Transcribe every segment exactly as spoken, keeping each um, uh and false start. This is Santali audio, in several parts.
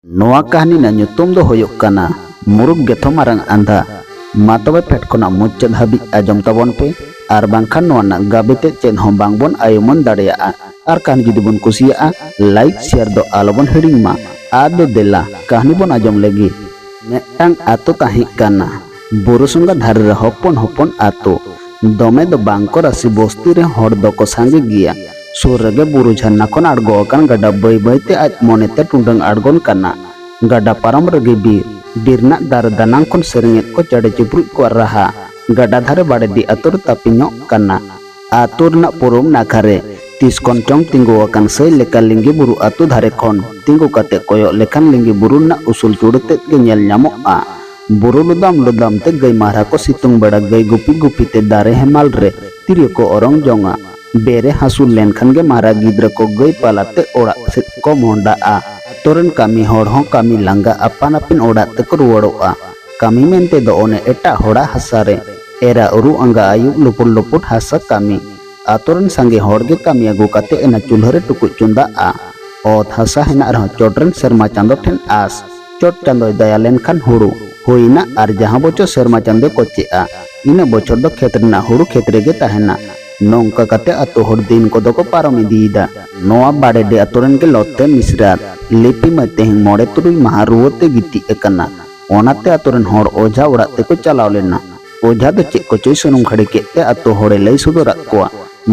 ᱱᱚᱣᱟ ᱠᱟᱹᱦᱱᱤ ᱨᱮᱱᱟᱜ ᱧᱩᱛᱩᱢ ᱫᱚ ᱦᱩᱭᱩᱜ ᱠᱟᱱᱟ ᱢᱩᱨᱩᱠ ᱜᱮᱛᱷᱚ ᱢᱟᱨᱟᱝ ᱟᱸᱫᱷᱟ᱾ ᱢᱟ ᱛᱚᱵᱮ ᱯᱷᱮᱰ ᱠᱷᱚᱱᱟᱜ ᱢᱩᱪᱟᱹᱫ ᱦᱟᱹᱵᱤᱡ ᱟᱸᱡᱚᱢ ᱛᱟᱵᱚᱱ ᱯᱮ, ᱟᱨ ᱵᱟᱝᱠᱷᱟᱱ ᱱᱚᱣᱟ ᱨᱮᱱᱟᱜ ᱜᱟᱵᱮ ᱛᱮ ᱪᱮᱫ ᱦᱚᱸ ᱵᱟᱝᱵᱚᱱ ᱟᱭᱩᱢᱟᱹᱱ ᱫᱟᱲᱮᱭᱟᱜᱼᱟ᱾ ᱟᱨ ᱠᱟᱹᱦᱱᱤ ᱡᱩᱫᱤ ᱵᱚᱱ ᱠᱩᱥᱤᱭᱟᱜᱼᱟ, ᱞᱟᱭᱤᱠ ᱥᱮᱭᱟᱨ ᱫᱚ ᱟᱞᱚᱵᱚᱱ ᱦᱤᱲᱤᱧ ᱢᱟ᱾ ᱟᱫᱚ ᱫᱮᱞᱟ ᱠᱟᱹᱦᱱᱤ ᱵᱚᱱ ᱟᱸᱡᱚᱢ ᱞᱮᱜᱮ᱾ ᱢᱤᱫᱴᱟᱝ ᱟᱛᱳ ᱛᱟᱦᱮᱸ ᱠᱟᱱᱟ᱾ ᱵᱩᱨᱩ ᱥᱚᱸᱜᱷᱟ ᱫᱷᱟᱨᱮ ᱨᱮ ᱦᱚᱯᱚᱱ ᱦᱚᱯᱚᱱ ᱟᱛᱳ᱾ ᱫᱚᱢᱮ ᱫᱚ ᱵᱟᱝ ᱠᱚ ᱨᱟᱥᱤ, ᱵᱚᱥᱛᱤ ᱨᱮ ᱦᱚᱲ ᱫᱚᱠᱚ ᱥᱟᱸᱜᱮ ᱜᱮᱭᱟ᱾ ᱥᱩᱨ ᱨᱮᱜᱮ ᱵᱩᱨᱩ ᱡᱷᱟᱨᱱᱟ ᱠᱷᱚᱱ ᱟᱬᱜᱚ ᱟᱠᱟᱱ ᱜᱟᱰᱟ ᱵᱟᱹᱭ ᱵᱟᱹᱭ ᱛᱮ ᱟᱡ ᱢᱚᱱᱮ ᱛᱮ ᱴᱩᱰᱟᱹᱝ ᱟᱬᱜᱚᱱ ᱠᱟᱱᱟ᱾ ᱜᱟᱰᱟ ᱯᱟᱨᱚᱢ ᱨᱮᱜᱮ ᱵᱤᱨ᱾ ᱵᱤᱨ ᱨᱮᱱᱟᱜ ᱫᱟᱨᱮ ᱫᱟᱱᱟᱝ ᱠᱷᱚᱱ ᱥᱮᱨᱮᱧᱮᱫ ᱠᱚ ᱪᱮᱬᱮ ᱪᱤᱯᱨᱩᱡ ᱠᱚᱣᱟᱜ ᱨᱟᱦᱟ᱾ ᱜᱟᱰᱟ ᱫᱷᱟᱨᱮ ᱵᱟᱲᱮᱫᱤ ᱟᱛᱳ ᱨᱮ ᱛᱟᱹᱯᱤᱧᱚᱜ ᱠᱟᱱᱟ᱾ ᱟᱛᱳ ᱨᱮᱱᱟᱜ ᱯᱩᱨᱩᱵ ᱱᱟᱠᱷᱟ ᱨᱮ ᱛᱤᱥ ᱠᱷᱚᱱ ᱪᱚᱝ ᱛᱤᱸᱜᱩ ᱟᱠᱟᱱ ᱥᱟᱹᱭ ᱞᱮᱠᱟ ᱞᱤᱸᱜᱤ ᱵᱩᱨᱩ ᱟᱛᱳ ᱫᱷᱟᱨᱮ ᱠᱷᱚᱱ ᱛᱤᱸᱜᱩ ᱠᱟᱛᱮ ᱠᱚᱭᱚᱜ ᱞᱮᱠᱷᱟᱱ ᱞᱤᱸᱜᱤ ᱵᱩᱨᱩ ᱨᱮᱱᱟᱜ ᱩᱥᱩᱞ ᱪᱩᱲᱟᱹ ᱛᱮᱫ ᱜᱮ ᱧᱮᱞ ᱧᱟᱢᱚᱜᱼᱟ᱾ ᱵᱩᱨᱩ ᱞᱚᱫᱟᱢ ᱞᱚᱫᱟᱢ ᱛᱮ ᱜᱟᱹᱭ ᱢᱟᱨᱦᱟ ᱠᱚ ᱥᱤᱛᱩᱝ ᱵᱮᱲᱟ ᱜᱟᱹᱭ ᱜᱩᱯᱤ ᱜᱩᱯᱤ ᱛᱮ ᱫᱟᱨᱮ ᱦᱮᱢᱟᱞ ᱨᱮ ᱛᱤᱨᱭᱳ ᱠᱚ ᱚᱨᱚᱝ ᱡᱚᱝᱟ᱾ ᱵᱮᱨᱮ ᱦᱟᱹᱥᱩᱨ ᱞᱮᱱᱠᱷᱟᱱ ᱜᱮ ᱢᱟᱨᱦᱟ ᱜᱤᱫᱽᱨᱟᱹ ᱠᱚ ᱜᱟᱹᱭ ᱯᱟᱞᱟ ᱛᱮ ᱚᱲᱟᱜ ᱥᱮᱫ ᱠᱚ ᱢᱚᱦᱰᱟᱜᱼᱟ᱾ ᱟᱛᱳ ᱨᱮᱱ ᱠᱟᱹᱢᱤ ᱦᱚᱲ ᱦᱚᱸ ᱠᱟᱹᱢᱤ ᱞᱟᱸᱜᱟ ᱟᱯᱟᱱ ᱟᱹᱯᱤᱱ ᱚᱲᱟᱜ ᱛᱮᱠᱚ ᱨᱩᱣᱟᱹᱲᱚᱜᱼᱟ᱾ ᱠᱟᱹᱢᱤ ᱢᱮᱱᱛᱮ ᱫᱚ ᱚᱱᱮ ᱮᱴᱟᱜ ᱦᱚᱲᱟᱜ ᱦᱟᱥᱟ ᱨᱮ ᱮᱨᱟ ᱩᱨᱩ ᱟᱸᱜᱟ ᱟᱹᱭᱩᱵ ᱞᱩᱯᱩᱴ ᱞᱩᱯᱩᱴ ᱦᱟᱥᱟ ᱠᱟᱹᱢᱤ᱾ ᱟᱛᱳ ᱨᱮᱱ ᱥᱟᱸᱜᱮ ᱦᱚᱲ ᱜᱮ ᱠᱟᱹᱢᱤ ᱟᱹᱜᱩ ᱠᱟᱛᱮ ᱮᱱᱟ ᱪᱩᱞᱦᱟᱹ ᱨᱮ ᱴᱩᱠᱩᱡ ᱪᱚᱸᱫᱟᱜᱼᱟ᱾ ᱚᱛ ᱦᱟᱥᱟ ᱦᱮᱱᱟᱜ ᱨᱮᱦᱚᱸ ᱪᱚᱴ ᱨᱮᱱ ᱥᱮᱨᱢᱟ ᱪᱟᱸᱫᱚ ᱴᱷᱮᱱ ᱟᱸᱥ᱾ ᱪᱚᱴ ᱪᱟᱸᱫᱚᱭ ᱫᱟᱭᱟ ᱞᱮᱱᱠᱷᱟᱱ ᱦᱩᱲᱩ ᱦᱩᱭᱱᱟ, ᱟᱨ ᱡᱟᱦᱟᱸ ᱵᱚᱪᱷᱚᱨ ᱥᱮᱨᱢᱟ ᱪᱟᱸᱫᱚᱭ ᱠᱚᱪᱮᱜᱼᱟ, ᱤᱱᱟᱹ ᱵᱚᱪᱷᱚᱨ ᱫᱚ ᱠᱷᱮᱛ ᱨᱮᱱᱟᱜ ᱦᱩᱲᱩ ᱠᱷᱮᱛ ᱨᱮᱜᱮ ᱛᱟᱦᱮᱱᱟ᱾ ᱱᱚᱝᱠᱟ ᱠᱟᱛᱮ ᱟᱛᱳ ᱦᱚᱲ ᱫᱤᱱ ᱠᱚᱫᱚ ᱠᱚ ᱯᱟᱨᱚᱢ ᱤᱫᱤᱭᱮᱫᱟ᱾ ᱱᱚᱣᱟ ᱵᱟᱲᱮᱰᱤ ᱟᱛᱳ ᱨᱮᱱ ᱜᱮ ᱞᱚᱛᱮ ᱢᱤᱥᱨᱟᱛ᱾ ᱞᱤᱯᱤ ᱢᱟᱹᱭ ᱛᱮᱦᱮᱧ ᱢᱚᱬᱮ ᱛᱩᱨᱩᱭ ᱢᱟᱦᱟ ᱨᱩᱣᱟᱹ ᱛᱮ ᱜᱤᱛᱤᱡ ᱟᱠᱟᱱᱟ᱾ ᱚᱱᱟᱛᱮ ᱟᱛᱳ ᱨᱮᱱ ᱦᱚᱲ ᱚᱡᱷᱟ ᱚᱲᱟᱜ ᱛᱮᱠᱚ ᱪᱟᱞᱟᱣ ᱞᱮᱱᱟ᱾ ᱚᱡᱷᱟ ᱫᱚ ᱪᱮᱫ ᱠᱚᱪᱚᱭ ᱥᱩᱱᱩᱢ ᱠᱷᱟᱹᱲᱤ ᱠᱮᱫ ᱛᱮ ᱟᱛᱳ ᱦᱚᱲᱮ ᱞᱟᱹᱭ ᱥᱚᱫᱚᱨᱟᱫ ᱠᱚᱣᱟ᱾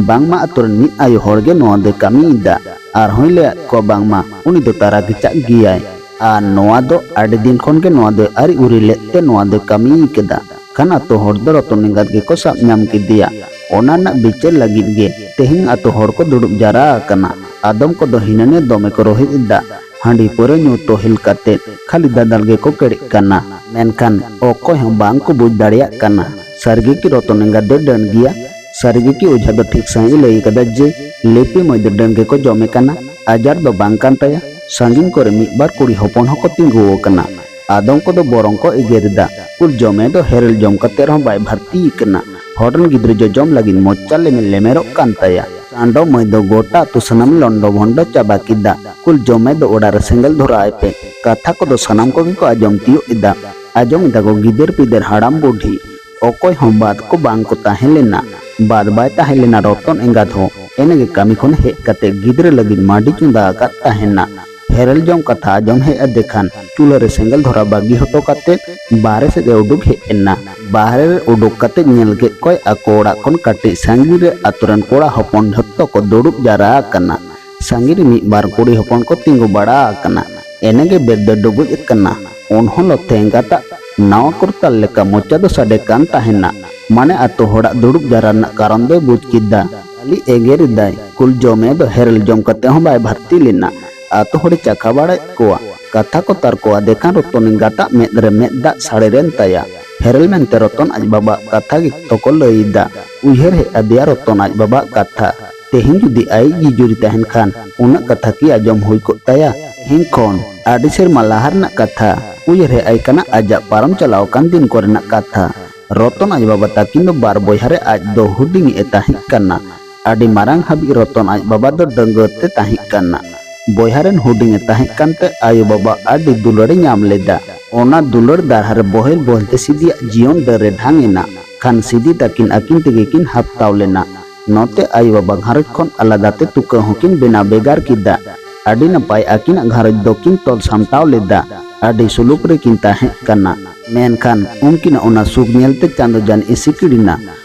ᱵᱟᱝᱢᱟ ᱟᱛᱳ ᱨᱮᱱ ᱢᱤᱫ ᱟᱭᱳ ᱦᱚᱲ ᱜᱮ ᱱᱚᱣᱟ ᱫᱚᱭ ᱠᱟᱹᱢᱤᱭᱮᱫᱟ᱾ ᱟᱨᱦᱚᱸᱭ ᱞᱟᱹᱭᱟᱫ ᱠᱚᱣᱟ ᱵᱟᱝᱢᱟ ᱩᱱᱤ ᱫᱚ ᱛᱟᱨᱟ ᱜᱮᱪᱟᱜ ᱜᱮᱭᱟᱭ᱾ ᱟᱨ ᱱᱚᱣᱟ ᱫᱚ ᱟᱹᱰᱤ ᱫᱤᱱ ᱠᱷᱚᱱ ᱜᱮ ᱱᱚᱣᱟ ᱫᱚᱭ ᱟᱹᱨᱤ ᱩᱨᱤ ᱞᱮᱫ ᱛᱮ ᱱᱚᱣᱟ ᱫᱚᱭ ᱠᱟᱹᱢᱤ ᱠᱮᱫᱟ᱾ ᱠᱷᱟᱱ ᱟᱛᱳ ᱦᱚᱲ ᱫᱚ ᱨᱚᱛᱚᱱ ᱮᱸᱜᱟᱛ ᱜᱮᱠᱚ ᱥᱟᱵ ᱧᱟᱢ ᱠᱮᱫᱮᱭᱟ᱾ ᱚᱱᱟ ᱨᱮᱱᱟᱜ ᱵᱤᱪᱟᱹᱨ ᱞᱟᱹᱜᱤᱫ ᱜᱮ ᱛᱮᱦᱮᱧ ᱟᱛᱳ ᱦᱚᱲ ᱠᱚ ᱫᱩᱲᱩᱵ ᱡᱟᱣᱨᱟ ᱟᱠᱟᱱᱟ᱾ ᱟᱫᱚᱢ ᱠᱚᱫᱚ ᱦᱤᱱᱟᱹ ᱱᱤᱭᱟᱹ ᱫᱚᱢᱮ ᱠᱚ ᱨᱚᱦᱮᱫ ᱮᱫᱟ᱾ ᱦᱟᱺᱰᱤ ᱯᱟᱹᱣᱨᱟᱹ ᱧᱩ ᱛᱚᱦᱤᱞ ᱠᱟᱛᱮ ᱠᱷᱟᱹᱞᱤ ᱫᱟᱫᱟᱞ ᱜᱮᱠᱚ ᱠᱮᱲᱮᱜ ᱠᱟᱱᱟ᱾ ᱢᱮᱱᱠᱷᱟᱱ ᱚᱠᱚᱭ ᱦᱚᱸ ᱵᱟᱝ ᱠᱚ ᱵᱩᱡᱽ ᱫᱟᱲᱮᱭᱟᱜ ᱠᱟᱱᱟ᱾ ᱥᱟᱹᱨᱤᱜᱮ ᱠᱤ ᱨᱚᱛᱚᱱ ᱮᱸᱜᱟᱛ ᱫᱚᱭ ᱰᱟᱹᱱ ᱜᱮᱭᱟ? ᱥᱟᱹᱨᱤᱜᱮ ᱠᱤ ᱚᱡᱷᱟ ᱫᱚ ᱴᱷᱤᱠ ᱥᱟᱺᱦᱤᱡ ᱮ ᱞᱟᱹᱭ ᱟᱠᱟᱫᱟ ᱡᱮ ᱞᱤᱯᱤ ᱢᱟᱹᱭ ᱫᱚ ᱰᱟᱹᱱ ᱜᱮᱠᱚ ᱡᱚᱢᱮ ᱠᱟᱱᱟ? ᱟᱡᱟᱨ ᱫᱚ ᱵᱟᱝ ᱠᱟᱱ ᱛᱟᱭᱟ᱾ ᱥᱟᱺᱜᱤᱧ ᱠᱚᱨᱮ ᱢᱤᱫ ᱵᱟᱨ ᱠᱩᱲᱤ ᱦᱚᱯᱚᱱ ᱦᱚᱸᱠᱚ ᱛᱤᱸᱜᱩ ᱟᱠᱟᱱᱟ᱾ ᱟᱫᱚᱢ ᱠᱚᱫᱚ ᱵᱚᱨᱚᱝ ᱠᱚ ᱮᱜᱮᱨ ᱮᱫᱟ, ᱩᱨ ᱡᱚᱢᱮ ᱫᱚ ᱦᱮᱨᱮᱞ ᱡᱚᱢ ᱠᱟᱛᱮ ᱨᱮᱦᱚᱸ ᱵᱟᱭ ᱵᱷᱟᱨᱛᱤ ᱟᱠᱟᱱᱟ᱾ ᱦᱚᱲ ᱨᱮᱱ ᱜᱤᱫᱽᱨᱟᱹ ᱡᱚᱡᱚᱢ ᱞᱟᱹᱜᱤᱫ ᱢᱚᱪᱟ ᱞᱮᱢᱮᱨ ᱞᱮᱢᱮᱨᱚᱜ ᱠᱟᱱ ᱛᱟᱭᱟ᱾ ᱪᱟᱸᱰᱚ ᱢᱟᱹᱭ ᱫᱚ ᱜᱚᱴᱟ ᱟᱹᱛᱩ ᱥᱟᱱᱟᱢ ᱞᱚᱱᱰᱚ ᱵᱷᱚᱱᱰᱚ ᱪᱟᱵᱟ ᱠᱮᱫᱟ᱾ ᱠᱩᱞ ᱡᱚᱢᱮ ᱫᱚ ᱚᱲᱟᱜ ᱨᱮ ᱥᱮᱸᱜᱮᱞ ᱫᱷᱚᱨᱟᱣ ᱟᱭ ᱯᱮ᱾ ᱠᱟᱛᱷᱟ ᱠᱚᱫᱚ ᱥᱟᱱᱟᱢ ᱠᱚᱜᱮ ᱠᱚ ᱟᱸᱡᱚᱢ ᱛᱤᱭᱳᱜ ᱮᱫᱟ᱾ ᱟᱸᱡᱚᱢ ᱮᱫᱟ ᱠᱚ ᱜᱤᱫᱟᱹᱨ ᱯᱤᱫᱟᱹᱨ ᱦᱟᱲᱟᱢ ᱵᱩᱰᱷᱤ᱾ ᱚᱠᱚᱭ ᱦᱚᱸ ᱵᱟᱫ ᱠᱚ ᱵᱟᱝ ᱠᱚ ᱛᱟᱦᱮᱸ ᱞᱮᱱᱟ᱾ ᱵᱟᱫ ᱵᱟᱭ ᱛᱟᱦᱮᱸ ᱞᱮᱱᱟ ᱨᱚᱛᱚᱱ ᱮᱸᱜᱟᱛ ᱦᱚᱸ᱾ ᱮᱱᱮᱜᱮ ᱠᱟᱹᱢᱤ ᱠᱷᱚᱱ ᱦᱮᱡ ᱠᱟᱛᱮ ᱜᱤᱫᱽᱨᱟᱹ ᱞᱟᱹᱜᱤᱫ ᱢᱟᱹᱰᱤ ᱪᱚᱸᱫᱟ ᱟᱠᱟᱫ ᱛᱟᱦᱮᱱᱟ᱾ ᱦᱮᱨᱮᱞ ᱡᱚᱢ ᱠᱟᱛᱷᱟ ᱟᱸᱡᱚᱢ ᱦᱮᱡ ᱟᱫᱮ ᱠᱷᱟᱱ ᱪᱩᱞᱦᱟᱹ ᱨᱮ ᱥᱮᱸᱜᱮᱞ ᱫᱷᱚᱨᱟ ᱵᱟᱹᱜᱤ ᱦᱚᱴᱚ ᱠᱟᱛᱮ ᱵᱟᱦᱨᱮ ᱥᱮᱫ ᱮ ᱩᱰᱩᱠ ᱦᱮᱡ ᱮᱱᱟ᱾ ᱵᱟᱦᱨᱮ ᱨᱮ ᱩᱰᱩᱠ ᱠᱟᱛᱮ ᱧᱮᱞ ᱠᱮᱫ ᱠᱚᱣᱟᱭ ᱟᱠᱚ ᱚᱲᱟᱜ ᱠᱷᱚᱱ ᱠᱟᱹᱴᱤᱡ ᱥᱟᱺᱜᱤᱧ ᱨᱮ ᱟᱛᱳ ᱨᱮᱱ ᱠᱚᱲᱟ ᱦᱚᱯᱚᱱ ᱡᱷᱚᱛᱚ ᱠᱚ ᱫᱩᱲᱩᱵ ᱡᱟᱣᱨᱟ ᱟᱠᱟᱱᱟ᱾ ᱥᱟᱺᱜᱤᱧ ᱨᱮ ᱢᱤᱫ ᱵᱟᱨ ᱠᱩᱲᱤ ᱦᱚᱯᱚᱱ ᱠᱚ ᱛᱤᱸᱜᱩ ᱵᱟᱲᱟ ᱟᱠᱟᱱᱟ᱾ ᱮᱱᱮᱜᱮ ᱵᱮᱨ ᱫᱚ ᱰᱩᱵᱩᱡ ᱟᱠᱟᱱᱟ᱾ ᱩᱱᱦᱚᱸ ᱞᱚᱛᱷᱮ ᱮᱸᱜᱟᱛᱟᱜ ᱱᱟᱣᱟ ᱠᱚᱨᱛᱟᱞ ᱞᱮᱠᱟ ᱢᱚᱪᱟ ᱫᱚ ᱥᱟᱰᱮ ᱠᱟᱱ ᱛᱟᱦᱮᱱᱟ᱾ ᱢᱟᱱᱮ ᱟᱛᱳ ᱦᱚᱲᱟᱜ ᱫᱩᱲᱩᱵ ᱡᱟᱣᱨᱟ ᱨᱮᱱᱟᱜ ᱠᱟᱨᱚᱱ ᱫᱚᱭ ᱵᱩᱡᱽ ᱠᱮᱫᱟ᱾ ᱠᱷᱟᱹᱞᱤ ᱮᱜᱮᱨ ᱮᱫᱟᱭ᱾ ᱠᱩᱞ ᱡᱚᱢᱮ ᱫᱚ ᱦᱮᱨᱮᱞ ᱡᱚᱢ ᱠᱟᱛᱮ ᱦᱚᱸ ᱵᱟᱭ ᱵᱷᱟᱨᱛᱤ ᱞᱮᱱᱟ᱾ ᱟᱛᱳ ᱦᱚᱲᱮ ᱪᱟᱠᱷᱟ ᱵᱟᱲᱟᱭᱮᱫ ᱠᱚᱣᱟ᱾ ᱠᱟᱛᱷᱟ ᱠᱚ ᱛᱟᱨᱠᱚ ᱟᱫᱮ ᱠᱷᱟᱱ ᱨᱚᱛᱚᱱ ᱮᱸᱜᱟᱛᱟᱜ ᱢᱮᱫ ᱨᱮ ᱢᱮᱫ ᱫᱟᱜ ᱥᱟᱲᱮᱨᱮᱱ ᱛᱟᱭᱟ᱾ ᱦᱮᱨᱮᱞ ᱢᱮᱱᱛᱮ ᱨᱚᱛᱚᱱ ᱟᱡ ᱵᱟᱵᱟᱜ ᱠᱟᱛᱷᱟ ᱜᱮ ᱛᱚᱠᱚ ᱞᱟᱹᱭ ᱮᱫᱟ᱾ ᱩᱭᱦᱟᱹᱨ ᱦᱮᱡ ᱟᱫᱮᱭᱟ ᱨᱚᱛᱚᱱ ᱟᱡ ᱵᱟᱵᱟᱜ ᱠᱟᱛᱷᱟ᱾ ᱛᱮᱦᱮᱧ ᱡᱩᱫᱤ ᱟᱡ ᱜᱮ ᱡᱩᱨᱤ ᱛᱟᱦᱮᱱ ᱠᱷᱟᱱ ᱩᱱᱟᱹᱜ ᱠᱟᱛᱷᱟ ᱠᱤ ᱟᱸᱡᱚᱢ ᱦᱩᱭ ᱠᱚᱜ ᱛᱟᱭᱟ? ᱛᱮᱦᱮᱧ ᱠᱷᱚᱱ ᱟᱹᱰᱤ ᱥᱮᱨᱢᱟ ᱞᱟᱦᱟ ᱨᱮᱱᱟᱜ ᱠᱟᱛᱷᱟ ᱩᱭᱦᱟᱹᱨ ᱦᱮᱡ ᱟᱭ ᱠᱟᱱᱟ, ᱟᱡᱟᱜ ᱯᱟᱨᱚᱢ ᱪᱟᱞᱟᱣ ᱟᱠᱟᱱ ᱫᱤᱱ ᱠᱚᱨᱮᱱᱟᱜ ᱠᱟᱛᱷᱟ᱾ ᱨᱚᱛᱚᱱ ᱟᱡ ᱵᱟᱵᱟ ᱛᱟᱹᱠᱤᱱ ᱫᱚ ᱵᱟᱨ ᱵᱚᱭᱦᱟ ᱨᱮ ᱟᱡ ᱫᱚ ᱦᱩᱰᱤᱧ ᱮ ᱛᱟᱦᱮᱸ ᱠᱟᱱᱟ᱾ ᱟᱹᱰᱤ ᱢᱟᱨᱟᱝ ᱦᱟᱹᱵᱤᱡ ᱨᱚᱛᱚᱱ ᱟᱡ ᱵᱟᱵᱟ ᱫᱚ ᱰᱟᱺᱜᱩᱣᱟᱹ ᱛᱮ ᱛᱟᱦᱮᱸ ᱠᱟᱱᱟ᱾ ᱵᱚᱭᱦᱟ ᱨᱮᱱ ᱦᱩᱰᱤᱧ ᱮ ᱛᱟᱦᱮᱸ ᱠᱟᱱᱛᱮ ᱟᱭᱳ ᱵᱟᱵᱟ ᱟᱹᱰᱤ ᱫᱩᱞᱟᱹᱲ ᱮ ᱧᱟᱢ ᱞᱮᱫᱟ᱾ ᱚᱱᱟ ᱫᱩᱞᱟᱹᱲ ᱫᱟᱨᱦᱟ ᱨᱮ ᱵᱚᱦᱮᱞ ᱵᱚᱦᱮᱞ ᱛᱮ ᱥᱤᱫᱤᱭᱟᱜ ᱡᱤᱭᱚᱱ ᱰᱟᱹᱨ ᱮ ᱰᱷᱟᱝ ᱮᱱᱟ᱾ ᱠᱷᱟᱱ ᱥᱤᱫᱤ ᱛᱟᱹᱠᱤᱱ ᱟᱹᱠᱤᱱ ᱛᱮᱜᱮ ᱠᱤᱱ ᱦᱟᱯᱛᱟᱣ ᱞᱮᱱᱟ᱾ ᱱᱚᱛᱮ ᱟᱭᱳ ᱵᱟᱵᱟ ᱜᱷᱟᱨᱚᱸᱡᱽ ᱠᱷᱚᱱ ᱟᱞᱟᱫᱟ ᱛᱮ ᱛᱩᱠᱟᱹ ᱦᱚᱸᱠᱤᱱ ᱵᱮᱱᱟᱣ ᱵᱷᱮᱜᱟᱨ ᱠᱮᱫᱟ᱾ ᱟᱹᱰᱤ ᱱᱟᱯᱟᱭ ᱟᱹᱠᱤᱱᱟᱜ ᱜᱷᱟᱨᱚᱸᱡᱽ ᱫᱚᱠᱤᱱ ᱛᱚᱞ ᱥᱟᱢᱴᱟᱣ ᱞᱮᱫᱟ᱾ ᱟᱹᱰᱤ ᱥᱩᱞᱩᱠ ᱨᱮᱠᱤᱱ ᱛᱟᱦᱮᱸ ᱠᱟᱱᱟ᱾ ᱢᱮᱱᱠᱷᱟᱱ ᱩᱱᱠᱤᱱᱟᱜ ᱚᱱᱟ ᱥᱩᱠ ᱧᱮᱞᱛᱮ ᱪᱟᱸᱫᱚ ᱡᱟᱹᱱᱤᱡ ᱮ ᱥᱤᱠᱤᱲ ᱮᱱᱟ᱾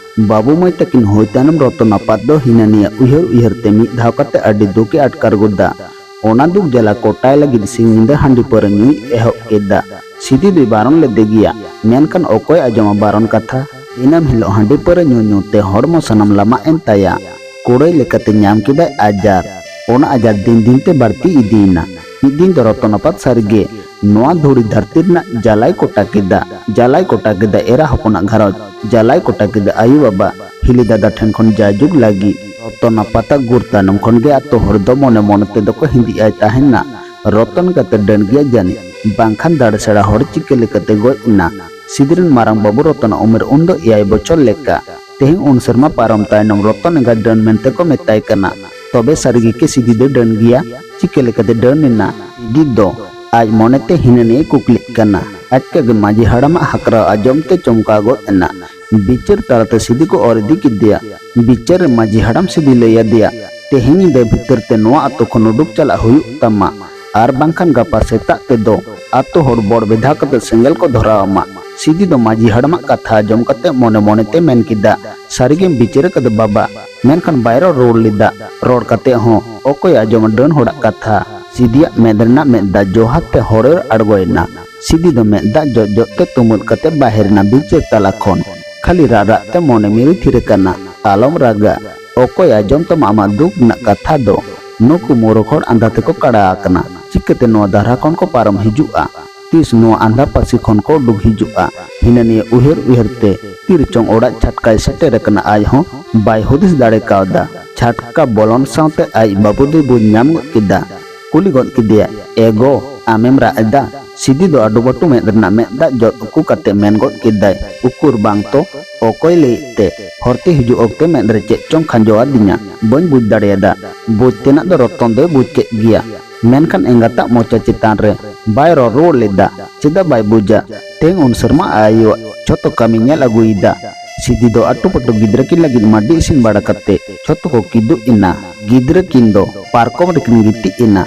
ᱵᱟᱹᱵᱩ ᱢᱟᱹᱭ ᱛᱟᱹᱠᱤᱱ ᱦᱩᱭ ᱛᱟᱭᱱᱚᱢ ᱨᱚᱛᱚᱱ ᱟᱯᱟᱛ ᱫᱚ ᱦᱤᱱᱟᱹ ᱱᱤᱭᱟᱹ ᱩᱭᱦᱟᱹᱨ ᱩᱭᱦᱟᱹᱨ ᱛᱮ ᱢᱤᱫ ᱫᱷᱟᱣ ᱠᱟᱛᱮ ᱟᱹᱰᱤ ᱫᱩᱠ ᱮ ᱟᱴᱠᱟᱨ ᱜᱚᱫᱟ᱾ ᱚᱱᱟ ᱫᱩᱠ ᱡᱟᱞᱟ ᱠᱚᱴᱟᱭ ᱞᱟᱹᱜᱤᱫ ᱥᱤᱧ ᱧᱤᱫᱟᱹ ᱦᱟᱺᱰᱤ ᱯᱟᱹᱣᱨᱟᱹ ᱧᱩᱭ ᱮᱦᱚᱵ ᱠᱮᱫᱟ᱾ ᱥᱤᱫᱤ ᱫᱚᱭ ᱵᱟᱨᱚᱱ ᱞᱮᱫᱮ ᱜᱮᱭᱟ, ᱢᱮᱱᱠᱷᱟᱱ ᱚᱠᱚᱭ ᱟᱸᱡᱚᱢᱟ ᱵᱟᱨᱚᱱ ᱠᱟᱛᱷᱟ? ᱫᱤᱱᱟᱹᱢ ᱦᱤᱞᱳᱜ ᱦᱟᱺᱰᱤ ᱯᱟᱹᱣᱨᱟᱹ ᱧᱩ ᱧᱩ ᱛᱮ ᱦᱚᱲᱢᱚ ᱥᱟᱱᱟᱢ ᱞᱟᱢᱟᱜ ᱮᱱ ᱛᱟᱭᱟ᱾ ᱠᱩᱲᱟᱹᱭ ᱞᱮᱠᱟᱛᱮ ᱧᱟᱢ ᱠᱮᱫᱟᱭ ᱟᱡᱟᱨ᱾ ᱚᱱᱟ ᱟᱡᱟᱨ ᱫᱤᱱ ᱫᱤᱱ ᱛᱮ ᱵᱟᱹᱲᱛᱤ ᱤᱫᱤᱭᱮᱱᱟ᱾ ᱢᱤᱫ ᱫᱤᱱ ᱫᱚ ᱨᱚᱛᱚᱱ ᱟᱯᱟᱛ ᱥᱟᱹᱨᱤᱜᱮ ᱱᱚᱣᱟ ᱫᱷᱩᱲᱤ ᱫᱷᱟᱹᱨᱛᱤ ᱨᱮᱱᱟᱜ ᱡᱟᱞᱟᱭ ᱠᱚᱴᱟ ᱠᱮᱫᱟ᱾ ᱡᱟᱞᱟᱭ ᱠᱚᱴᱟ ᱠᱮᱫᱟ ᱮᱨᱟ ᱦᱚᱯᱚᱱᱟᱜ ᱜᱷᱟᱨᱚᱸᱡᱽ᱾ ᱡᱟᱞᱟᱭ ᱠᱚᱴᱟ ᱠᱮᱫᱟ ᱟᱭᱳ ᱵᱟᱵᱟ᱾ ᱦᱤᱞᱤ ᱫᱟᱫᱟ ᱴᱷᱮᱱ ᱠᱷᱚᱱ ᱡᱟᱭᱡᱩᱜᱽ ᱞᱟᱹᱜᱤᱫ᱾ ᱨᱚᱛᱚᱱ ᱟᱯᱟᱛᱟᱜ ᱜᱩᱨ ᱛᱟᱭᱱᱚᱢ ᱠᱷᱚᱱ ᱜᱮ ᱟᱛᱳ ᱦᱚᱲ ᱫᱚ ᱢᱚᱱᱮ ᱢᱚᱱᱮ ᱛᱮᱫᱚ ᱠᱚ ᱦᱤᱸᱫᱤᱡ ᱟᱭ ᱛᱟᱦᱮᱱᱟ᱾ ᱨᱚᱛᱚᱱ ᱜᱟᱛᱮ ᱰᱟᱹᱱ ᱜᱮᱭᱟ ᱡᱟᱹᱱᱤᱡ, ᱵᱟᱝᱠᱷᱟᱱ ᱫᱟᱲᱮ ᱥᱮᱬᱟ ᱦᱚᱲ ᱪᱤᱠᱟᱹ ᱞᱮᱠᱟᱛᱮ ᱜᱚᱡ ᱮᱱᱟ? ᱥᱤᱫᱤ ᱨᱮᱱ ᱢᱟᱨᱟᱝ ᱵᱟᱹᱵᱩ ᱨᱚᱛᱚᱱᱟᱜ ᱩᱢᱮᱨ ᱩᱱ ᱫᱚ ᱮᱭᱟᱭ ᱵᱚᱪᱷᱚᱨ ᱞᱮᱠᱟ᱾ ᱛᱮᱦᱮᱧ ᱩᱱ ᱥᱮᱨᱢᱟ ᱯᱟᱨᱚᱢ ᱛᱟᱭᱱᱚᱢ ᱨᱚᱛᱚᱱ ᱮᱸᱜᱟ ᱰᱟᱹᱱ ᱢᱮᱱᱛᱮ ᱠᱚ ᱢᱮᱛᱟᱭ ᱠᱟᱱᱟ᱾ ᱛᱚᱵᱮ ᱥᱟᱹᱨᱤ ᱜᱮ ᱠᱤ ᱥᱤᱫᱤ ᱫᱚ ᱰᱟᱹᱱ ᱜᱮᱭᱟ? ᱪᱤᱠᱟᱹ ᱞᱮᱠᱟᱛᱮ ᱰᱟᱹᱱ ᱮᱱᱟ? ᱥᱤᱫᱤ ᱫᱚ ᱟᱡ ᱢᱚᱱᱮᱛᱮ ᱦᱤᱱᱟᱹ ᱱᱤᱭᱟᱹ ᱠᱩᱠᱞᱤᱜ ᱠᱟᱱᱟ᱾ ᱟᱪᱠᱟ ᱜᱮ ᱢᱟᱹᱡᱷᱤ ᱦᱟᱲᱟᱢᱟᱜ ᱦᱟᱠᱨᱟᱣ ᱟᱸᱡᱚᱢ ᱛᱮ ᱪᱚᱢᱠᱟᱣ ᱜᱚᱫ ᱮᱱᱟ᱾ ᱵᱤᱪᱟᱹᱨ ᱛᱟᱞᱟᱛᱮ ᱥᱤᱫᱤ ᱠᱚ ᱚᱨ ᱤᱫᱤ ᱠᱮᱫᱮᱭᱟ᱾ ᱵᱤᱪᱟᱹᱨ ᱨᱮ ᱢᱟᱹᱡᱷᱤ ᱦᱟᱲᱟᱢ ᱥᱤᱫᱤ ᱞᱟᱹᱭ ᱟᱫᱮᱭᱟ, ᱛᱮᱦᱮᱧ ᱧᱤᱫᱟᱹ ᱵᱷᱤᱛᱤᱨ ᱛᱮ ᱱᱚᱣᱟ ᱟᱛᱳ ᱠᱷᱚᱱ ᱩᱰᱩᱠ ᱪᱟᱞᱟᱜ ᱦᱩᱭᱩᱜ ᱛᱟᱢᱟ, ᱟᱨ ᱵᱟᱝᱠᱷᱟᱱ ᱜᱟᱯᱟ ᱥᱮᱛᱟᱜ ᱛᱮᱫᱚ ᱟᱛᱳ ᱦᱚᱲ ᱵᱚᱲ ᱵᱮᱫᱷᱟ ᱠᱟᱛᱮ ᱥᱮᱸᱜᱮᱞ ᱠᱚ ᱫᱷᱚᱨᱟᱣ ᱟᱢᱟ᱾ ᱥᱤᱫᱤ ᱫᱚ ᱢᱟᱹᱡᱷᱤ ᱦᱟᱲᱟᱢᱟᱜ ᱠᱟᱛᱷᱟ ᱟᱸᱡᱚᱢ ᱠᱟᱛᱮ ᱢᱚᱱᱮ ᱢᱚᱱᱮᱛᱮ ᱢᱮᱱ ᱠᱮᱫᱟ, ᱥᱟᱹᱨᱤᱜᱮᱢ ᱵᱤᱪᱟᱹᱨ ᱟᱠᱟᱫᱟ ᱵᱟᱵᱟ᱾ ᱢᱮᱱᱠᱷᱟᱱ ᱵᱟᱭ ᱨᱚᱲ ᱨᱩᱣᱟᱹᱲ ᱞᱮᱫᱟ᱾ ᱨᱚᱲ ᱠᱟᱛᱮ ᱦᱚᱸ ᱚᱠᱚᱭ ᱟᱸᱡᱚᱢᱟ ᱰᱟᱹᱱ ᱦᱚᱲᱟᱜ ᱠᱟᱛᱷᱟ? ᱥᱤᱫᱤᱭᱟᱜ ᱢᱮᱫ ᱨᱮᱱᱟᱜ ᱢᱮᱫ ᱫᱟᱜ ᱡᱚᱦᱟᱨ ᱛᱮ ᱦᱚᱲᱮᱨ ᱟᱬᱜᱚᱭᱮᱱᱟ᱾ ᱥᱤᱫᱤ ᱫᱚ ᱢᱮᱫ ᱫᱟᱜ ᱡᱚᱜ ᱡᱚᱜ ᱛᱮ ᱛᱩᱢᱟᱹᱞ ᱠᱟᱛᱮ ᱵᱟᱦᱮᱨ ᱮᱱᱟ ᱵᱤᱪᱟᱹᱨ ᱛᱟᱞᱟ ᱠᱷᱚᱱ᱾ ᱠᱷᱟᱹᱞᱤ ᱨᱟᱜ ᱨᱟᱜ ᱛᱮ ᱢᱚᱱᱮ ᱢᱤᱨᱩ ᱛᱷᱤᱨ ᱟᱠᱟᱱᱟ᱾ ᱟᱞᱚᱢ ᱨᱟᱜᱟ, ᱚᱠᱚᱭ ᱟᱸᱡᱚᱢ ᱛᱟᱢᱟ ᱟᱢᱟᱜ ᱫᱩᱠ ᱨᱮᱱᱟᱜ ᱠᱟᱛᱷᱟ ᱫᱚ? ᱱᱩᱠᱩ ᱢᱩᱨᱩᱠᱷ ᱦᱚᱲ ᱟᱸᱫᱷᱟ ᱛᱮᱠᱚ ᱠᱟᱲᱟ ᱟᱠᱟᱱᱟ᱾ ᱪᱤᱠᱟᱹᱛᱮ ᱱᱚᱣᱟ ᱫᱷᱟᱨᱟ ᱠᱷᱚᱱ ᱠᱚ ᱯᱟᱨᱚᱢ ᱦᱤᱡᱩᱜᱼᱟ? ᱛᱤᱥ ᱱᱚᱣᱟ ᱟᱸᱫᱷᱟ ᱯᱟᱹᱥᱤ ᱠᱷᱚᱱ ᱠᱚ ᱩᱰᱩᱠ ᱦᱤᱡᱩᱜᱼᱟ? ᱦᱤᱱᱟᱹ ᱱᱤᱭᱟᱹ ᱩᱭᱦᱟᱹᱨ ᱩᱭᱦᱟᱹᱨ ᱛᱮ ᱛᱤᱨᱮᱪᱚᱝ ᱚᱲᱟᱜ ᱪᱷᱟᱴᱠᱟᱭ ᱥᱮᱴᱮᱨ ᱟᱠᱟᱱᱟ, ᱟᱡ ᱦᱚᱸ ᱵᱟᱭ ᱦᱩᱫᱤᱥ ᱫᱟᱲᱮ ᱠᱟᱣᱫᱟ᱾ ᱪᱷᱟᱴᱠᱟ ᱵᱚᱞᱚᱱ ᱥᱟᱶᱛᱮ ᱟᱡ ᱵᱟᱹᱵᱩ ᱫᱚᱭ ᱵᱩᱡᱽ ᱧᱟᱢ ᱜᱚᱫ ᱠᱮᱫᱟ᱾ ᱠᱩᱞᱤ ᱜᱚᱫ ᱠᱮᱫᱮᱭᱟ, "ᱮ ᱜᱚ, ᱟᱢᱮᱢ ᱨᱟᱜ ᱮᱫᱟ?" ᱥᱤᱫᱤ ᱫᱚ ᱟᱹᱰᱩ ᱵᱟᱹᱴᱩ ᱢᱮᱫ ᱨᱮᱱᱟᱜ ᱢᱮᱫ ᱫᱟᱜ ᱡᱚᱫ ᱩᱠᱩ ᱠᱟᱛᱮ ᱢᱮᱱ ᱜᱚᱫ ᱠᱮᱫᱟᱭ, "ᱩᱠᱩᱨ ᱵᱟᱝ ᱛᱚ, ᱚᱠᱚᱭ ᱞᱟᱹᱭᱮᱫ ᱛᱮ? ᱦᱚᱨᱛᱮ ᱦᱤᱡᱩᱜ ᱚᱠᱛᱮ ᱢᱮᱫ ᱨᱮ ᱪᱮᱫ ᱪᱚᱝ ᱠᱷᱟᱸᱡᱚ ᱟᱹᱫᱤᱧᱟ, ᱵᱟᱹᱧ ᱵᱩᱡᱽ ᱫᱟᱲᱮᱭᱟᱫᱟ᱾ ᱵᱩᱡᱽ ᱛᱮᱱᱟᱜ ᱫᱚ ᱨᱚᱛᱚᱱ ᱫᱚᱭ ᱵᱩᱡᱽ ᱠᱮᱫ ᱜᱮᱭᱟ, ᱢᱮᱱᱠᱷᱟᱱ ᱮᱸᱜᱟᱛᱟᱜ ᱢᱚᱪᱟ ᱪᱮᱛᱟᱱ ᱨᱮ ᱵᱟᱭ ᱨᱚᱲ ᱨᱩᱣᱟᱹᱲ ᱞᱮᱫᱟ᱾ ᱪᱮᱫᱟᱜ ᱵᱟᱭ ᱵᱩᱡᱟ? ᱛᱮᱦᱮᱧ ᱩᱱ ᱥᱮᱨᱢᱟ ᱟᱭᱳᱣᱟᱜ ᱡᱷᱚᱛᱚ ᱠᱟᱹᱢᱤ ᱧᱮᱞ ᱟᱹᱜᱩᱭᱮᱫᱟ᱾" ᱥᱤᱫᱤ ᱫᱚ ᱟᱹᱴᱩ ᱯᱟᱹᱴᱩ ᱜᱤᱫᱽᱨᱟᱹ ᱠᱤᱱ ᱞᱟᱹᱜᱤᱫ ᱢᱟᱹᱰᱤ ᱤᱥᱤᱱ ᱵᱟᱲᱟ ᱠᱟᱛᱮ ᱡᱷᱚᱛᱚ ᱠᱚ ᱠᱤᱫᱩᱵ ᱮᱱᱟ᱾ ᱜᱤᱫᱽᱨᱟᱹ ᱠᱤᱱ ᱫᱚ ᱯᱟᱨᱠᱚᱢ ᱨᱮᱠᱤᱱ ᱜᱤᱛᱤᱡ ᱮᱱᱟ᱾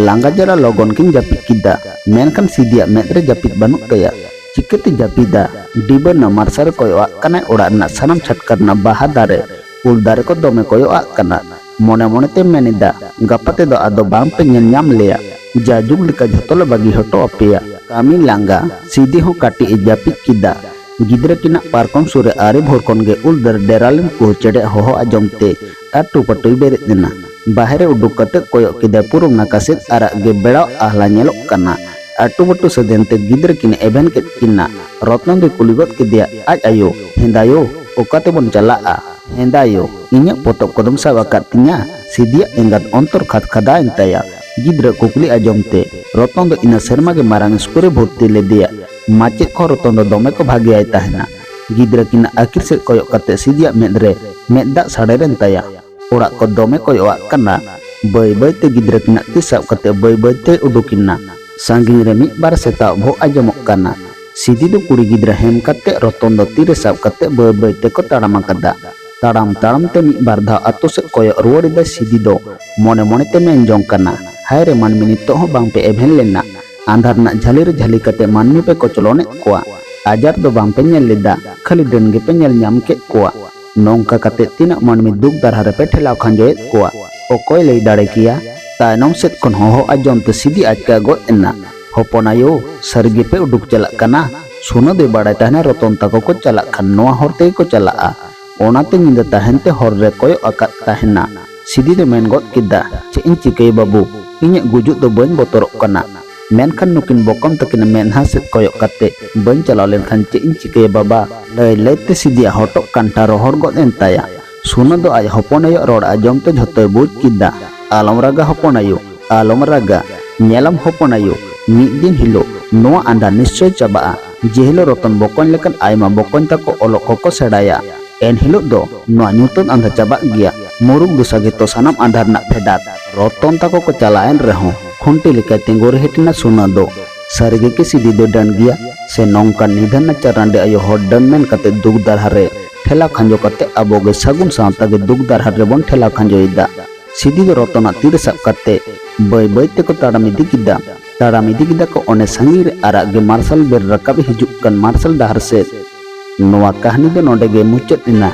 ᱞᱟᱸᱜᱟ ᱡᱟᱞᱟ ᱞᱚᱜᱚᱱ ᱠᱤᱱ ᱡᱟᱹᱯᱤᱫ ᱠᱮᱫᱟ, ᱢᱮᱱᱠᱷᱟᱱ ᱥᱤᱫᱤᱭᱟᱜ ᱢᱮᱫ ᱨᱮ ᱡᱟᱹᱯᱤᱫ ᱵᱟᱹᱱᱩᱜ ᱛᱟᱭᱟ᱾ ᱪᱤᱠᱟᱹᱛᱮ ᱡᱟᱹᱯᱤᱫᱟ? ᱰᱤᱵᱟᱹ ᱨᱮᱱᱟᱜ ᱢᱟᱨᱥᱟᱞ ᱨᱮ ᱠᱚᱭᱚᱜ ᱟᱜ ᱠᱟᱱᱟᱭ ᱚᱲᱟᱜ ᱨᱮᱱᱟᱜ ᱥᱟᱱᱟᱢ ᱪᱷᱟᱴᱠᱟ ᱨᱮᱱᱟᱜ ᱵᱟᱦᱟ ᱫᱟᱨᱮ, ᱩᱞ ᱫᱟᱨᱮ ᱠᱚ ᱫᱚᱢᱮ ᱠᱚᱭᱚᱜ ᱟᱜ ᱠᱟᱱᱟ᱾ ᱢᱚᱱᱮ ᱢᱚᱱᱮ ᱛᱮ ᱢᱮᱱ ᱮᱫᱟ, "ᱜᱟᱯᱟ ᱛᱮᱫᱚ ᱟᱫᱚ ᱵᱟᱝ ᱯᱮ ᱧᱮᱞ ᱧᱟᱢ ᱞᱮᱭᱟ, ᱡᱟ ᱡᱩᱜᱽ ᱞᱮᱠᱟ ᱡᱷᱚᱛᱚ ᱞᱮ ᱵᱟᱹᱜᱤ ᱦᱚᱴᱚ ᱟᱯᱮᱭᱟ᱾" ᱠᱟᱹᱢᱤ ᱞᱟᱸᱜᱟ ᱥᱤᱫᱤ ᱦᱚᱸ ᱠᱟᱹᱴᱤᱡ ᱮ ᱡᱟᱹᱯᱤᱫ ᱠᱮᱫᱟ᱾ ᱜᱤᱫᱽᱨᱟᱹ ᱠᱤᱱᱟᱜ ᱯᱟᱨᱠᱚᱢ ᱥᱩᱨ ᱨᱮ ᱟᱹᱣᱨᱤ ᱵᱷᱳᱨ ᱠᱷᱚᱱ ᱜᱮ ᱩᱞ ᱫᱟᱨᱮ ᱰᱮᱨᱟ ᱞᱮᱱ ᱠᱩᱦᱩ ᱪᱮᱬᱮ ᱦᱚᱦᱚ ᱟᱸᱡᱚᱢ ᱛᱮ ᱟᱹᱴᱩ ᱯᱟᱹᱴᱩᱭ ᱵᱮᱨᱮᱫ ᱮᱱᱟ᱾ ᱵᱟᱦᱨᱮ ᱩᱰᱩᱠ ᱠᱟᱛᱮ ᱠᱚᱭᱚᱜ ᱠᱮᱫᱟᱭ, ᱯᱩᱨᱩᱢ ᱱᱟᱠᱟᱥᱮᱫ ᱟᱨᱟᱜ ᱜᱮ ᱵᱮᱲᱟᱣ ᱟᱦᱞᱟ ᱧᱮᱞᱚᱜ ᱠᱟᱱᱟ᱾ ᱟᱹᱴᱩ ᱯᱟᱹᱴᱩ ᱥᱟᱹᱫᱮᱱ ᱛᱮ ᱜᱤᱫᱽᱨᱟᱹ ᱠᱤᱱ ᱮᱵᱷᱮᱱ ᱠᱮᱫ ᱠᱤᱱᱟ᱾ ᱨᱚᱛᱱᱚ ᱫᱚᱭ ᱠᱩᱞᱤ ᱜᱚᱫ ᱠᱮᱫᱮᱭᱟ, ᱟᱡ ᱟᱭᱳ, "ᱦᱮᱸᱫᱟᱭᱳ, ᱚᱠᱟ ᱛᱮᱵᱚᱱ ᱪᱟᱞᱟᱜᱼᱟ?" "ᱦᱮᱸᱫᱟᱭᱳ, ᱤᱧᱟᱹᱜ ᱯᱚᱛᱚᱵ ᱠᱚᱫᱚᱢ ᱥᱟᱵ ᱟᱠᱟᱫ ᱛᱤᱧᱟ?" ᱥᱤᱫᱤᱭᱟᱜ ᱮᱸᱜᱟᱛ ᱚᱱᱛᱚᱨ ᱠᱷᱟᱫᱽ ᱠᱷᱟᱫᱟᱣ ᱮᱱ ᱛᱟᱭᱟ᱾ ᱜᱤᱫᱽᱨᱟᱹ ᱠᱩᱠᱞᱤ ᱟᱸᱡᱚᱢ ᱛᱮ ᱨᱚᱛᱚᱱ ᱫᱚ ᱤᱱᱟᱹ ᱥᱮᱨᱢᱟ ᱜᱮ ᱢᱟᱨᱟᱝ ᱥᱠᱩᱞ ᱨᱮ ᱵᱷᱚᱨᱛᱤ ᱞᱮᱫᱮᱭᱟ᱾ ᱢᱟᱪᱮᱫ ᱠᱚ ᱨᱚᱛᱚᱱ ᱫᱚ ᱫᱚᱢᱮ ᱠᱚ ᱵᱷᱟᱜᱮᱭᱟᱭ ᱛᱟᱦᱮᱱᱟ᱾ ᱜᱤᱫᱽᱨᱟᱹ ᱠᱤᱱᱟᱜ ᱟᱹᱠᱤᱨ ᱥᱮᱫ ᱠᱚᱭᱚᱜ ᱠᱟᱛᱮ ᱥᱤᱫᱤᱭᱟᱜ ᱢᱮᱫ ᱨᱮ ᱢᱮᱫ ᱫᱟᱜ ᱥᱟᱰᱮᱨᱮᱱ ᱛᱟᱭᱟ᱾ ᱚᱲᱟᱜ ᱠᱚ ᱫᱚᱢᱮ ᱠᱚᱭᱚᱜ ᱟᱜ ᱠᱟᱱᱟ᱾ ᱵᱟᱹᱭ ᱵᱟᱹᱭ ᱛᱮ ᱜᱤᱫᱽᱨᱟᱹ ᱠᱤᱱᱟᱜ ᱛᱤ ᱥᱟᱵ ᱠᱟᱛᱮ ᱵᱟᱹᱭ ᱵᱟᱹᱭ ᱛᱮ ᱩᱰᱩᱠ ᱮᱱᱟ᱾ ᱥᱟᱺᱜᱤᱧ ᱨᱮ ᱢᱤᱫ ᱵᱟᱨ ᱥᱮᱛᱟᱜ ᱵᱷᱚᱜ ᱟᱸᱡᱚᱢᱚᱜ ᱠᱟᱱᱟ᱾ ᱥᱤᱫᱤ ᱫᱚ ᱠᱩᱲᱤ ᱜᱤᱫᱽᱨᱟᱹ ᱦᱮᱢ ᱠᱟᱛᱮ ᱨᱚᱛᱚᱱ ᱫᱚ ᱛᱤ ᱨᱮ ᱥᱟᱵ ᱠᱟᱛᱮ ᱵᱟᱹᱭ ᱵᱟᱹᱭ ᱛᱮᱠᱚ ᱛᱟᱲᱟᱢ ᱟᱠᱟᱫᱟ᱾ ᱛᱟᱲᱟᱢ ᱛᱟᱲᱟᱢ ᱛᱮ ᱢᱤᱫ ᱵᱟᱨ ᱫᱷᱟᱣ ᱟᱛᱳ ᱥᱮᱫ ᱠᱚᱭᱚᱜ ᱨᱩᱣᱟᱹᱲ ᱮᱫᱟᱭ ᱥᱤᱫᱤ ᱫᱚ᱾ ᱢᱚᱱᱮ ᱢᱚᱱᱮ ᱛᱮ ᱢᱮᱱ ᱡᱚᱝ ᱠᱟᱱᱟ, ᱦᱟᱭ ᱨᱮ ᱢᱟᱹᱱᱢᱤ, ᱱᱤᱛᱚᱜ ᱦᱚᱸ ᱵᱟᱝ ᱯᱮ ᱮᱵᱷᱮᱱ ᱞᱮᱱᱟ? ᱟᱸᱫᱷᱟᱨ ᱨᱮᱱᱟᱜ ᱡᱷᱟᱹᱞᱤ ᱨᱮ ᱡᱷᱟᱹᱞᱤ ᱠᱟᱛᱮ ᱢᱟᱹᱱᱢᱤ ᱯᱮ ᱠᱚᱪᱞᱚᱱᱮᱫ ᱠᱚᱣᱟ᱾ ᱟᱡᱟᱨ ᱫᱚ ᱵᱟᱝ ᱯᱮ ᱧᱮᱞ ᱞᱮᱫᱟ, ᱠᱷᱟᱹᱞᱤ ᱰᱟᱹᱱ ᱜᱮᱯᱮ ᱧᱮᱞ ᱧᱟᱢ ᱠᱮᱫ ᱠᱚᱣᱟ᱾ ᱱᱚᱝᱠᱟ ᱠᱟᱛᱮ ᱛᱤᱱᱟᱹᱜ ᱢᱟᱹᱱᱢᱤ ᱫᱩᱠ ᱫᱟᱨᱦᱟ ᱨᱮᱯᱮ ᱴᱷᱮᱞᱟᱣ ᱠᱷᱟᱸᱡᱚᱭᱮᱫ ᱠᱚᱣᱟ, ᱚᱠᱚᱭ ᱞᱟᱹᱭ ᱫᱟᱲᱮ ᱠᱮᱭᱟ? ᱛᱟᱭᱱᱚᱢ ᱥᱮᱫ ᱠᱷᱚᱱ ᱦᱚᱦᱚ ᱟᱸᱡᱚᱢ ᱛᱮ ᱥᱤᱫᱤ ᱟᱪᱠᱟ ᱜᱚᱫ ᱮᱱᱟ᱾ ᱦᱚᱯᱚᱱ ᱟᱭᱳ, ᱥᱟᱹᱨᱤ ᱜᱮᱯᱮ ᱩᱰᱩᱠ ᱪᱟᱞᱟᱜ ᱠᱟᱱᱟ? ᱥᱩᱱᱟᱹ ᱫᱚᱭ ᱵᱟᱲᱟᱭ ᱛᱟᱦᱮᱱᱟ ᱨᱚᱛᱚᱱ ᱛᱟᱠᱚ ᱠᱚ ᱪᱟᱞᱟᱜ ᱠᱷᱟᱱ ᱱᱚᱣᱟ ᱦᱚᱨ ᱛᱮᱜᱮ ᱠᱚ ᱪᱟᱞᱟᱜᱼᱟ᱾ ᱚᱱᱟᱛᱮ ᱧᱤᱫᱟᱹ ᱛᱟᱦᱮᱱ ᱛᱮ ᱦᱚᱨ ᱨᱮ ᱠᱚᱭᱚᱜ ᱟᱠᱟᱫ ᱛᱟᱦᱮᱱᱟ᱾ ᱥᱤᱫᱤ ᱫᱚ ᱢᱮᱱ ᱜᱚᱫ ᱠᱮᱫᱟ, ᱪᱮᱫ ᱤᱧ ᱪᱤᱠᱟᱹᱭᱟ ᱵᱟᱹᱵᱩ? ᱤᱧᱟᱹᱜ ᱜᱩᱡᱩᱜ ᱫᱚ ᱵᱟᱹᱧ ᱵᱚᱛᱚᱨᱚᱜ ᱠᱟᱱᱟ, ᱢᱮᱱᱠᱷᱟᱱ ᱱᱩᱠᱤᱱ ᱵᱚᱠᱚᱢ ᱛᱟᱹᱠᱤᱱ ᱢᱮᱫᱦᱟ ᱥᱮᱫ ᱠᱚᱭᱚᱜ ᱠᱟᱛᱮ ᱵᱟᱹᱧ ᱪᱟᱞᱟᱣ ᱞᱮᱱᱠᱷᱟᱱ ᱪᱮᱫ ᱤᱧ ᱪᱤᱠᱟᱹᱭᱟ ᱵᱟᱵᱟ? ᱞᱟᱹᱭ ᱞᱟᱹᱭ ᱛᱮ ᱥᱤᱫᱤᱭᱟᱜ ᱦᱚᱴᱚᱜ ᱠᱟᱱᱴᱷᱟ ᱨᱚᱦᱚᱲ ᱜᱚᱫ ᱮᱱ ᱛᱟᱭᱟ᱾ ᱥᱩᱱᱟᱹ ᱫᱚ ᱟᱡ ᱦᱚᱯᱚᱱ ᱟᱭᱳ ᱨᱚᱲ ᱟᱸᱡᱚᱢ ᱛᱮ ᱡᱷᱚᱛᱚᱭ ᱵᱩᱡᱽ ᱠᱮᱫᱟ᱾ ᱟᱞᱚᱢ ᱨᱟᱜᱟ ᱦᱚᱯᱚᱱ ᱟᱭᱳ, ᱟᱞᱚᱢ ᱨᱟᱜᱟ᱾ ᱧᱮᱞᱟᱢ ᱦᱚᱯᱚᱱ ᱟᱭᱳ, ᱢᱤᱫ ᱫᱤᱱ ᱦᱤᱞᱳᱜ ᱱᱚᱣᱟ ᱟᱸᱫᱷᱟ ᱱᱤᱥᱪᱚᱭ ᱪᱟᱵᱟᱜᱼᱟ᱾ ᱡᱮ ᱦᱤᱞᱳᱜ ᱨᱚᱛᱚᱱ ᱵᱚᱠᱚᱧ ᱞᱮᱠᱟᱱ ᱟᱭᱢᱟ ᱵᱚᱠᱚᱧ ᱛᱟᱠᱚ ᱚᱞᱚᱜ ᱠᱚᱠᱚ ᱥᱮᱬᱟᱭᱟ, ᱮᱱ ᱦᱤᱞᱳᱜ ᱫᱚ ᱱᱚᱣᱟ ᱧᱩᱛᱟᱹᱛ ᱟᱸᱫᱷᱟ ᱪᱟᱵᱟᱜ ᱜᱮᱭᱟ᱾ ᱢᱩᱨᱩᱠ ᱫᱚᱥᱟ ᱜᱮᱛᱚ ᱥᱟᱱᱟᱢ ᱟᱸᱫᱷᱟ ᱨᱮᱱᱟᱜ ᱯᱷᱮᱰᱟᱛ᱾ ᱨᱚᱛᱚᱱ ᱛᱟᱠᱚ ᱠᱚ ᱪᱟᱞᱟᱣᱮᱱ ᱨᱮᱦᱚᱸ ᱠᱷᱩᱱᱴᱤ ᱞᱮᱠᱟᱭ ᱛᱤᱸᱜᱩ ᱨᱤᱦᱤᱴ ᱮᱱᱟ ᱥᱩᱱᱟᱹ ᱫᱚ᱾ ᱥᱟᱹᱨᱤ ᱜᱮ ᱠᱤ ᱥᱤᱫᱤ ᱫᱚᱭ ᱰᱟᱹᱱ ᱜᱮᱭᱟ? ᱥᱮ ᱱᱚᱝᱠᱟᱱ ᱱᱤᱫᱷᱟᱹᱱ ᱱᱟᱪᱟᱨ ᱨᱟᱸᱰᱮ ᱟᱭᱳ ᱦᱚᱲ ᱰᱟᱹᱱ ᱢᱮᱱ ᱠᱟᱛᱮ ᱫᱩᱠ ᱫᱟᱨᱦᱟ ᱨᱮ ᱴᱷᱮᱞᱟᱣ ᱠᱷᱟᱸᱡᱚ ᱠᱟᱛᱮ ᱟᱵᱚ ᱜᱮ ᱥᱟᱹᱜᱩᱱ ᱥᱟᱶᱛᱟ ᱜᱮ ᱫᱩᱠ ᱫᱟᱨᱦᱟ ᱨᱮᱵᱚᱱ ᱴᱷᱮᱞᱟᱣ ᱠᱷᱟᱸᱡᱚᱭᱮᱫᱟ? ᱥᱤᱫᱤ ᱫᱚ ᱨᱚᱛᱚᱱᱟᱜ ᱛᱤ ᱨᱮ ᱥᱟᱵ ᱠᱟᱛᱮ ᱵᱟᱹᱭ ᱵᱟᱹᱭ ᱛᱮᱠᱚ ᱛᱟᱲᱟᱢ ᱤᱫᱤ ᱠᱮᱫᱟ᱾ ᱛᱟᱲᱟᱢ ᱤᱫᱤ ᱠᱮᱫᱟ ᱠᱚ ᱚᱱᱮ ᱥᱟᱺᱜᱤᱧ ᱨᱮ ᱟᱨᱟᱜ ᱜᱮ ᱢᱟᱨᱥᱟᱞ ᱵᱮᱨ ᱨᱟᱠᱟᱵ ᱦᱤᱡᱩᱜ ᱠᱟᱱ ᱢᱟᱨᱥᱟᱞ ᱰᱟᱦᱟᱨ ᱥᱮᱫ᱾ ᱱᱚᱣᱟ ᱠᱟᱹᱦᱱᱤ ᱫᱚ ᱱᱚᱰᱮ ᱜᱮ ᱢᱩᱪᱟᱹᱫ ᱮᱱᱟ᱾